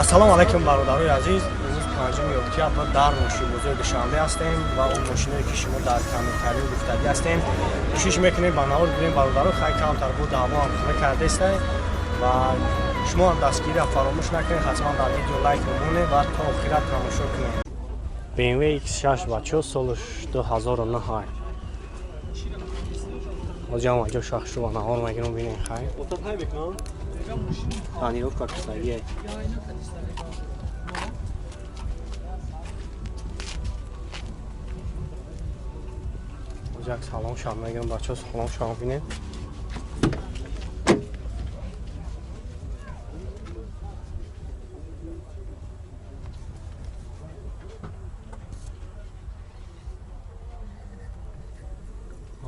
Ассалому алайкум, бародарои азиз. Имрӯз 5 октябр дар мошинбозори Душанбе ҳастем ва он мошиное ки шумо дар комментариё гуфтагӣ ҳастем, кӯшиш мекунем ба навор гирем, бародаро. Хай, камтар бо даъво ҳам хона кардестай ва шумо ҳам дастгирия фаромӯш накунед, ҳатман дар видео лайк бимонед ва то охира тамошо кунед. BMW X6, бачо, солш 2009. Ҳозир ҷо шахшу ба навор мегирам, бинем. Хай, тонировка кардагие. Як салом шаб мегирам, бачо, салом шаб бинем.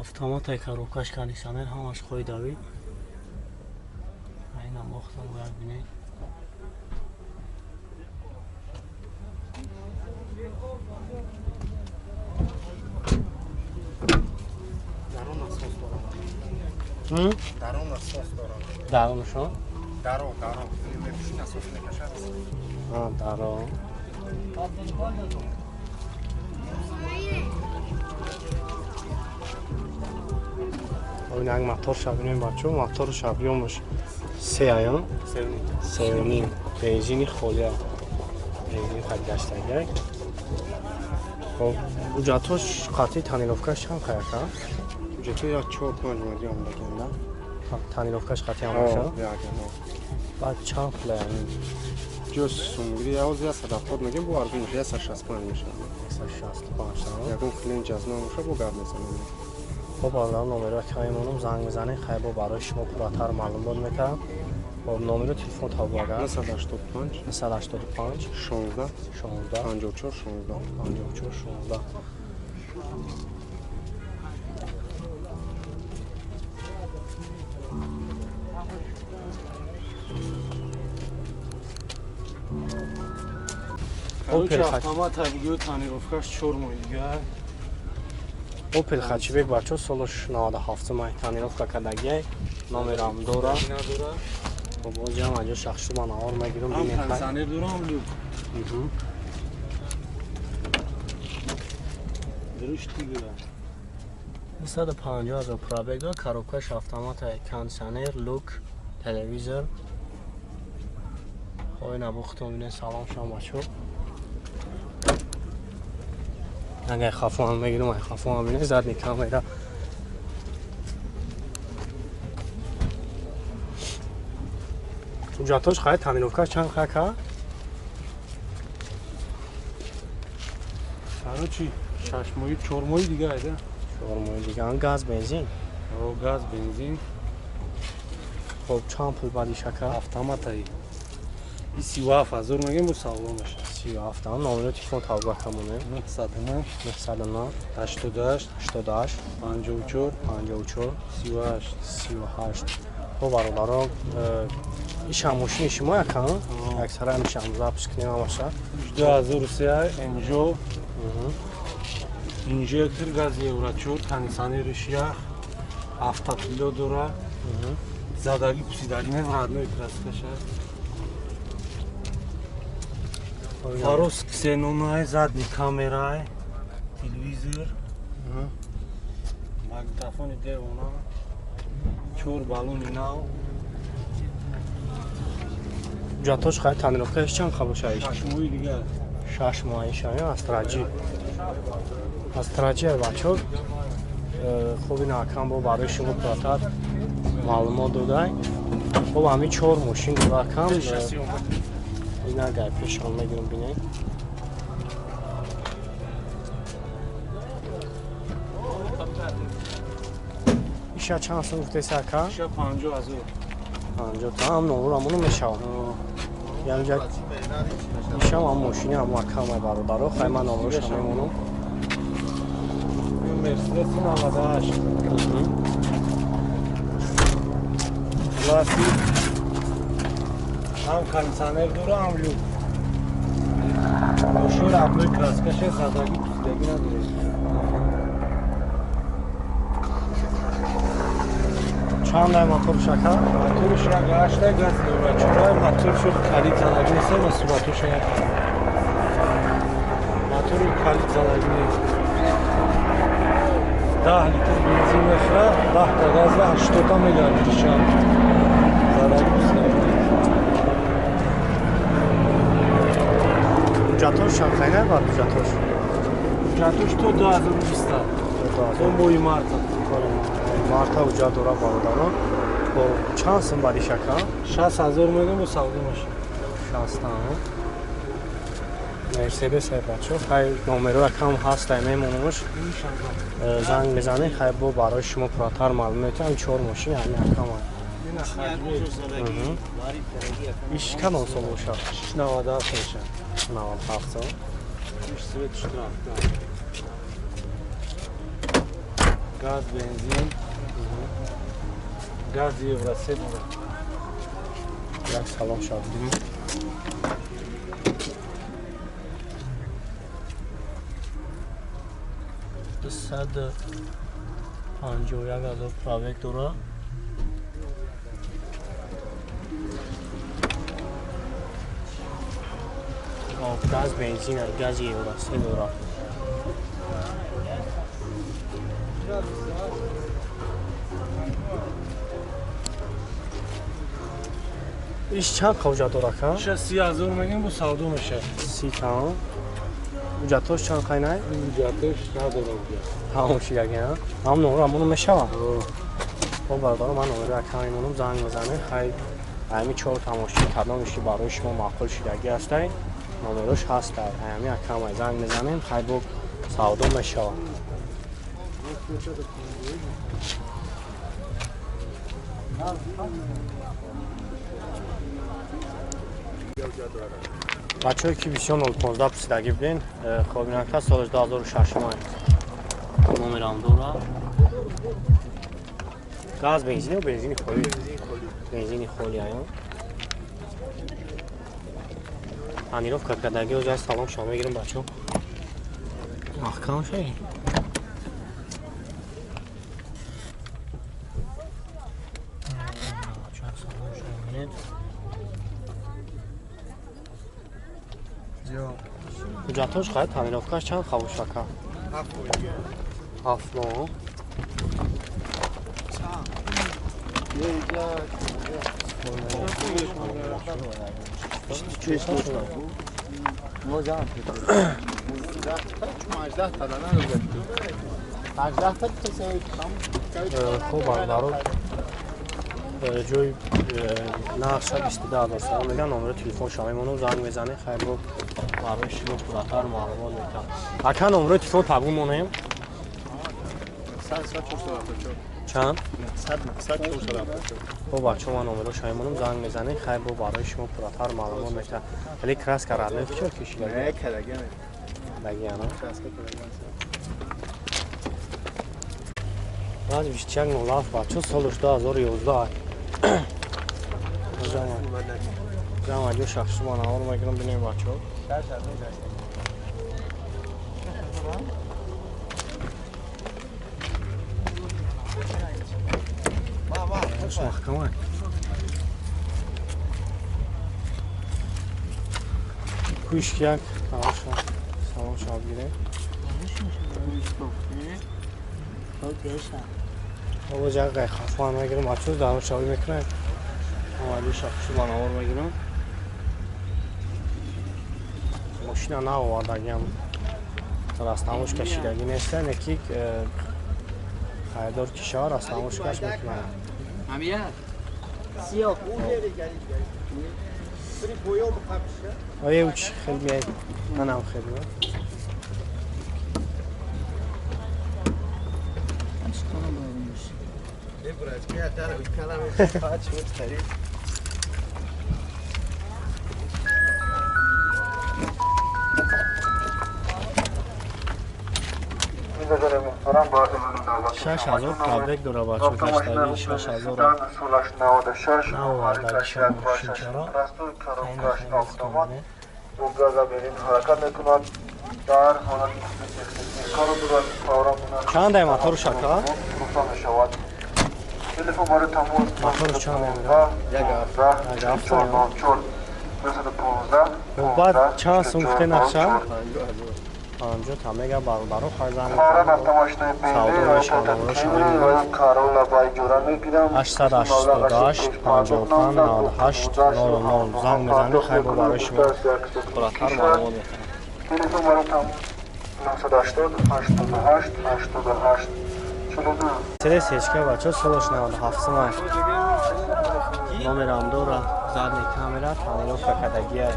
Автоматай, коробкаш, кондиционер, ҳамаш қоидави. Айнам охтам бояд бинед. Дарун насос дорам. Дарун насос дорам. Дарунашон? Даро, даро. Мепӯши, насос мекашад. Даро. Як мотор шабинем, бачо, мотор шабиёмаш се аян, сеюним, бензини холия, бензин харидаштагиак. Хоб, ҳуҷҷатҳош қатъи, тонировкаш чанд қаяка? Ҳуҷҷатҳо як 4-5 моҳи омадаганда. Тонировкаш қатъи ҳам боша? Баъд чанд пула? Ҷо сумгири явоз 170 мегем, бо арзон меша, 165 мешавад. 165. Ягон клиент ҷазма боша, бо гап мезанем. Хоб, бародаро, номеро камемонам, занг мезанем, хайбо барои шумо пурратар маълумот метаҳам. Хоб, номеро телефон табагар? 985 985 16 16 54 16. 54 16. Короче, автомат бугӯ, тонировкаш 4 моҳи дигар. Опел Хачибек, бачо, солаш 97 май, тонировка кардагиай, номерам дора. Боз ҷам аҷо шахшу ба навор мегирам, бинем. Ҳам кондиционер дорам, люк. Дурушти гира. 250 ҳазор пробег дора, коробкаш автомат, кондиционер, люк, телевизор. Хоб, ина бухтон бинем, салом шом, бачо. Агар хафоам мегирам, ай хафоам бинем, задний камера. Ҳуҷҷатҳош хай, тонировкаш чанд хай ка? Короче, 6 моҳи, 4 моҳи дига айда. 4 моҳи дига, газ, бензин? О, газ, бензин. Хоб, чанд пул баъди шака? Автомат ай. И 37 ҳазор мегем, бо савдо мешавад. 37. Номеро телефон тавба камонем? 909 909 88 88 54 54 38. 38. Хоб, бародаро, ишам мошини шумо якам? Аксара ҳамишам запись кунем ҳамаша. 2003 Энжо. Инжектор, газ евро 4, кондиционериш ях, автопилот дора. Задаги пусидаги не, родной краскаша. Фарос ксенонай, задний камерай, телевизор, магнитофони девона, чор баллони нав. Ҳуҷҷатҳош хай, тонировкаш чанд ха боша? 6 моҳи дигар. 6 моҳи шая, Астраҷи. Астраҷи, бачо. Хоб, ина акам бо барои шумо пурратар маълумот додай. Хоб, ҳамин чор мошин дора акам. Ина гай пешон мегирам, бинед. Иша чанд сум гуфтеси, ака? Иша 50 ҳазор. 50 та ҳам номерамоно мешавад. Янҷа ишам ҳам мошини ҳам акамай, бародаро. Хай, ман номероша мемонам. Мерседес 98. Классик. Ҳам кондиционер дора, ҳам люк. Мошин родной краскаше, задаги пусидаги надорад. Чанд ай мотор шака? Моторш 1.8 газ евро 4, моторш калид задаги нест, ва суратош як. Мотори калид задаги нест. 10 литр бензин мехӯрад, 10 та газ ва 80 та мегардад шаб. Задаги нест. Ҳуҷҷатош шанхайна бар ҳуҷҷатош? Ҳуҷҷатош то 2020. То моҳи марта. Марта ҳуҷҷат дора бародарон. Бо чанд сум бари шака? 60 000 мегӯям, бо савдо мешавад. 60. Мерседес ай бачо. Хай номеро кам ҳаст, ай мемонумш. Занг мезанед, хай бо барои шумо пурратар маълум метавам. Чор мошин ҳами акам. Иш кадом сол бошад? 97 мешавад. 97 сол. Иш свет штраф. Газ, бензин. Газ евро 3 дорад. Як салон шад бинем. 251 000 пробег дора. Газ бензин, гази евро 3 дора. Иш чанд ҳуҷҷат дора ка? 30 000 мегӯям, бо савдо мешавад. 30 та. Ҳуҷҷатош чанд қайнай? Ҳуҷҷатош надора ҳуҷҷат. Тамом шидаги, ҳа? Ҳам номер амоно мешава? Хоб бародаро, ман номери акам мемонам, занг мезанем. Хай ҳами чор та мошин кадомиш ки барои шумо маъқул шидагӣ ҳастай, номерош ҳастай. Ҳами акамай занг мезанем, хай бо савдо мешава. Бачаҳое ки бисёр 015 пурсидагӣ буден, хоб инака соли 2006 май номерам дора. Газ бензин ё бензини холӣ? Бензини холӣ ая. Тонировка кардаги оза салон шумо мегирам бачаҳо. Маҳкам шаи. Салон шумо бинед. Ҳуҷҷатош хай тонировкаш чанд хавошака? 7 моҳ. Хуб бародаро, ҷои нақша 22 000 сомон мегӯян, номери телефоншо мемонам, занг мезанем, хайр бо барои шумо пурратар маълумот метавам. Ака, номерои телефон табу монем? Чанд? Хуб бачаҳо, ман номерошо мемонам, занг мезанем, хайр бо барои шумо пурратар маълумот метавам. Вале краска родной чо кишидаги? Дагиана. Баъз 21 07 бачаҳо, солаш 2011. Ҷамъ аҷо шахсу ман навор мегирам, бинем бачаҳо. Маҳкама. Кӯшк як салон шаб гирем. Боз як гайхафан мегирам, бачаҳо дар шавӣ мекунем. Аввали шахсу ба навор мегирам. Мошина наовардагиам, растамош кашидагӣ неста, неки харидор ки шава растамошкаш мекунам. Оё уч хел меяй, манам хел меяй. 6000 пробег дора бачо, гаштаги 6000 наовардаги мошинчаро. Чанд ай мотору шака? Моторш чанд мемира? Баъд чанд сум гуфте нақша? 50 та мега бародаро хайзан савдо мешавад. 888 55 98 00 занг мезанед, хай бо барои шумо пурратар маълумот метавонад. Мерседес ҳечка бачо солаш 97 сумай. Номерам дора, задний камера, тонировка кадагия.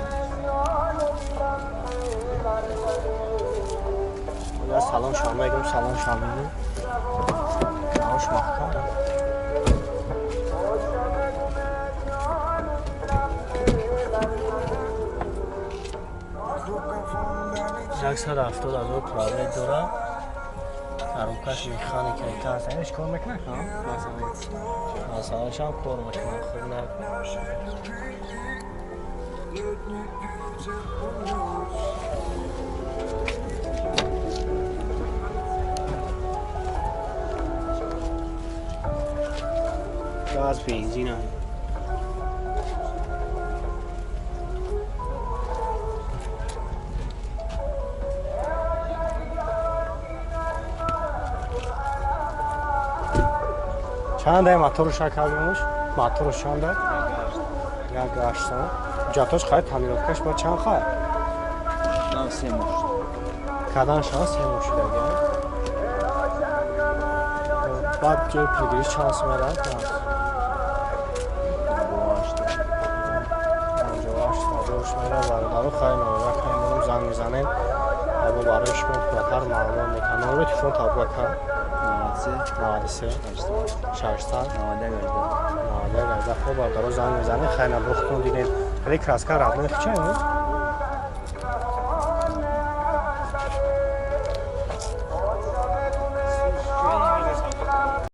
Я салон шама мегирам, салон шама мегирам. Наош маҳкам. 170,000 пробег дора. Коробкаш механика итас. Иш кор мекунад, ха? Масалан, кор мекунад, хуб на. Газ, бензин. Чанд ай мотору шакабимуш? Мотору чанд ай? Як гаштан. Ҳуҷҷатош хай тонировкаш ба чанд хай? Се мош. Кадан шан се мош шудаги. Баъд ҷои пулгириш чанд сум меравад? 58 ҳазорш меравад бародару хай номера хай монум занг мезанем. Бо барои шумо пурратар маълумот метавонам. Номери телефон табука ка? 93 600 91 18. Хоб бародаро занг мезанем, хай набохтон дидем. Хеле краска родной хича ё?